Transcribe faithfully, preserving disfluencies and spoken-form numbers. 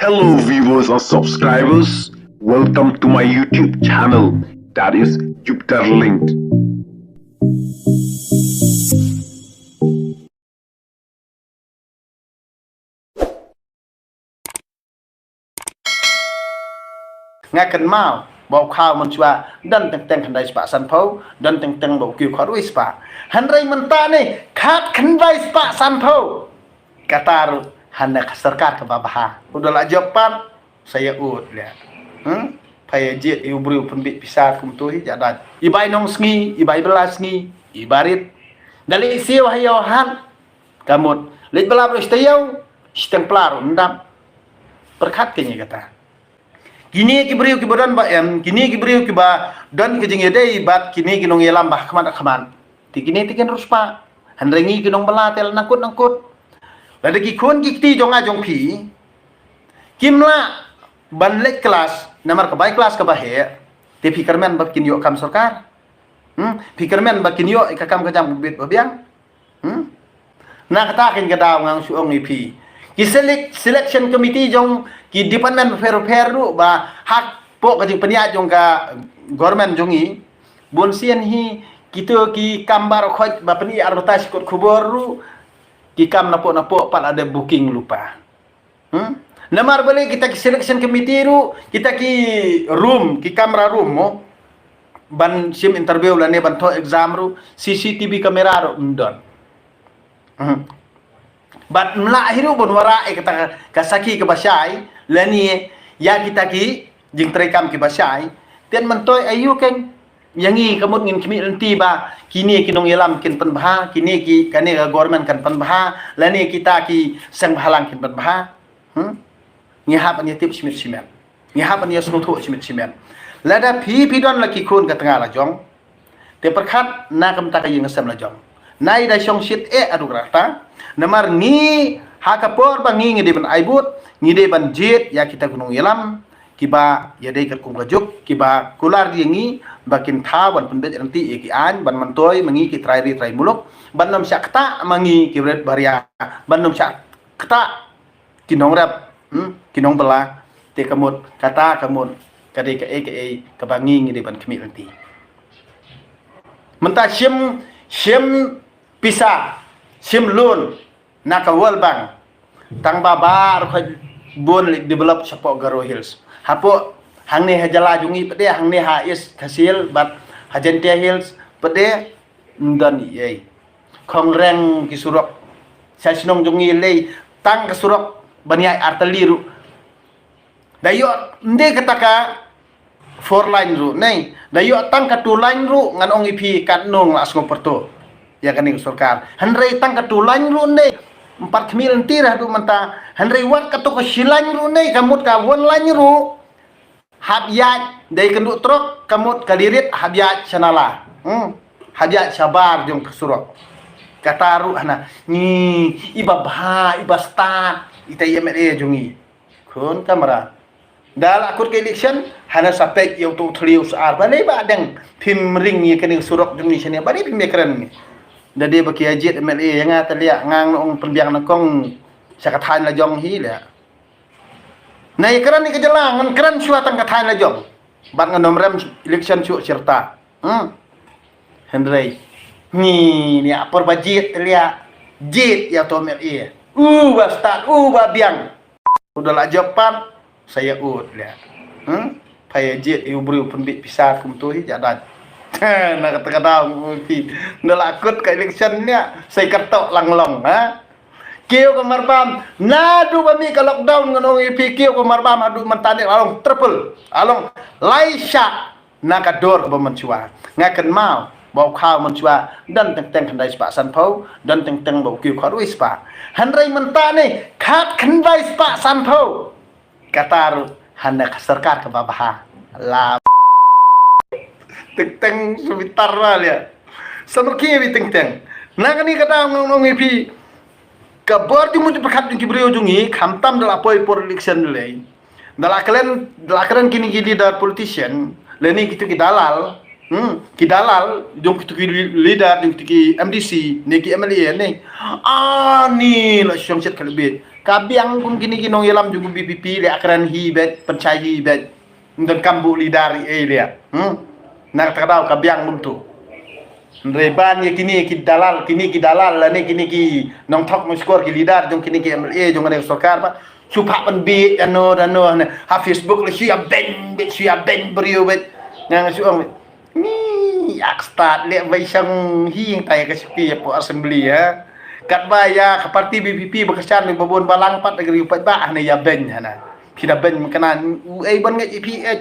Hello, viewers and subscribers. Welcome to my YouTube channel, that is Jupiter Linked. Nga kynmaw ba u khaw mynshuwa don teng teng khyndai spah sanphew, don teng teng ba u kiew khatwei spah. Hynrei mynta ne khat khyndai spah sanphew. Kata ruh hana ka sorkar kaba bha. U da la jop pat, sa ïa ud leh. Hmm? Pha ïa jied ïa u briew pynbit pisa kumto hi, ïa dait. I bai nong sngi, i bai bylla sngi, i barit. Da leit siew ha ïew hat. Ka mut, leit bylla baroh shi taïew, shiteng pla ruh ym dap. Pyrkhat kein ïa kata. Kine ki briew kiba don ba em, kine ki briew kiba don ka jingïadei bad kine ki nongïalam ba ha khmat ha khmat. Te kine te kin riewspah. Hynrei ngi ki nongbylla te la nangkut nangkut. Lada ki khun ki kti jong nga jong phi kim lah ban leit klas, namar ka bai klas kaba heh, te phi kyrmen ba kin ïoh kam sorkar. Hmm? Phi kyrmen ba kin ïoh ïa ka kam ka jam ba bit ba biang. Hmm? Na kata kein ka daw nga shu ong ïa phi. Ki select, selection committee jong ki department bapher bapher ruh ba hapoh ka jingpynïaid jong ka government jong ngi. Bun sien hi kito ki kam baroh khoit ba pyni advertise kot khubor ruh. Ki kam napoh napoh pat la dep booking lypa. Hmm? Namar balei kita ki selection committee ruh, kita ki room, ki kamra room mo. Ban shim interview lane ban thoh exam ruh, C C T V camera ruh ym don. Hmm. Bad ym lah hi ruh ban wanrah ïa kata ka sakhi kaba shai, lane ïa kita ki jingtrei kam kiba shai. Te myntoi aiu kein ïa ngi, ka mut ngin khmih lynti ba kine ki nongïalam kin pynbha, kine ki, kane ka government kan pynbha, lane kita ki seng bhalang kin pynbha. Hmm? Ngi hap ban ïa tip shimet shimet. Ngi hap ban ïa sngewthuh shimet shimet. Lada phi phi don la ki khun ka tnga la jong, te pyrkhat na ka bynta ka ïing ka sem la jong. Nai da shong shit eh haduh katta. Namar ngi ha ka por ba ngi ngi dei ban ai vote, ngi dei ban jied ïa kita ki nongïalam kiba ïadei katkum ka juk, kiba kular ïa ngi ba kin thaw ban pynbeit ryntih ïa ki aiñ, ban myntoi ma ngi ki trai ri trai muluk, ban ym shah ktah ma ngi ki barit baria, ban ym shah ktah ki nongrep, hmm, ki nongbylla. Te ka mut kata, ka mut ka dei kaei kaei kaba ngi ngi dei ban khmih lynti. Mynta shim, shim pisa, shim loan na ka World Bank. Tang ba baroh khoit bun leit develop shapoh Garo Hills. Hapoh hangne ha jylla jong ngi pat de, hangne ha East Khasi Hills bad ha Jaintia Hills pat de, ym don ei ei. Khong reng ki surok. Sha shnong jong ngi lei tang ka surok ban ïaid artylli ruh. Da ïoh ym dei kata ka four lane ruh, ne. Da ïoh tang ka two lane ruh ngan ong ïa phi katno nga la sngewpyrto ïa kane ka sorkar. Hynrei tang ka two lane ruh ne, ym pat khmih lynti haduh mynta. Hynrei wat kato ka shi lane ruh ne, ka mut ka one lane ruh, hap ïaid da i kynduh trok, ka mut ka lirit hap ïaid sha nala. Hmm. Hap ïaid shabar jong ka surok. Kata ruh hana, ngi, iba bha, iba stad, ita i M L A jong ngi. Khun kamra. Da la kut ka election, hana sa peit ïa uto u thliew u sar. Balei ba dang phim ring ïa kane ka surok jong ngi shane, balei phim ïakren ngi. Da dei ba ki ïa jied M L A ïa nga te liah, nga ngan ong pynbiang na kong sha ka thaiñ la jong hi liah. Na ïa kren ïa ka jylla, ngan kren shuwa tang ka thaiñ la jong. Bad ngan ym rem election shuh shirta. Hmm. Hynrei ngi, ngi ïa por ba jied te liah. Jied ïa uto u M L A. U ba stad, u ba biang. U da la jop pat, sa ïa ud liah. Hmm? Pha ïa jied ïa u briew pynbit pisa kumto hi, ïa dait. Na kata ka daw ngi, u da la kut ka election liah, sa ïa kyrtoh lang long, ha? Kiew ka marbam, naduh ba mih ka lockdown ngan ong ïa phi, kiew ka marbam haduh mynta ne la long triple, la long lai shah na ka dor kaba mynshuwa. Nga kynmaw ba u khaw mynshuwa don teng teng khyndai spah sanphew, don teng teng ba u kiew khatwei spah. Hynrei mynta ne khat khyndai spah sanphew. Kata ruh hana ka sorkar kaba bha. La teng teng shu bitar ba liah. Sa myrkhie beit teng teng. Na kane ka daw ngan ong ïa phi, ka bor jingmut jingpyrkhat jong ki briew jong ngi, khamtam da la poi por election lei. Da la kren, da la kren kine ki leader politician, lane kito ki dalal, hmm, ki dalal jong kito ki leader, jong kito ki M D C, ne ki M L A ne. Ani la shong shet ka lbit. Ka biang kum kine ki nongïalam jong VPP leh, kren hi beit, pynshai hi beit. Ym donkam buh leader ei leh. Hmm? Na kata ka daw ka biang kumtu. Hynrei ban ïa kine ki dalal, kine ki dalal lane kine ki nongthok nongshkor, ki leader jong kine ki MLA jong kane ka sorkar ba shu phah pynbiej ano dano ne ha Facebook leh, shu ïabeiñ beit, shu ïabeiñ briew beit. Nga shu ong beit, ni ak stad leh bai shang hi ïa ka shuki ïa pdeng assembly ha. Katba ïa ka parti VPP ba kyrshan beit ba bun balang pat da ka ri u paidbah hane ïabeiñ hana. Phi da beiñ mynta, uei ban ngeit ïa phi eh?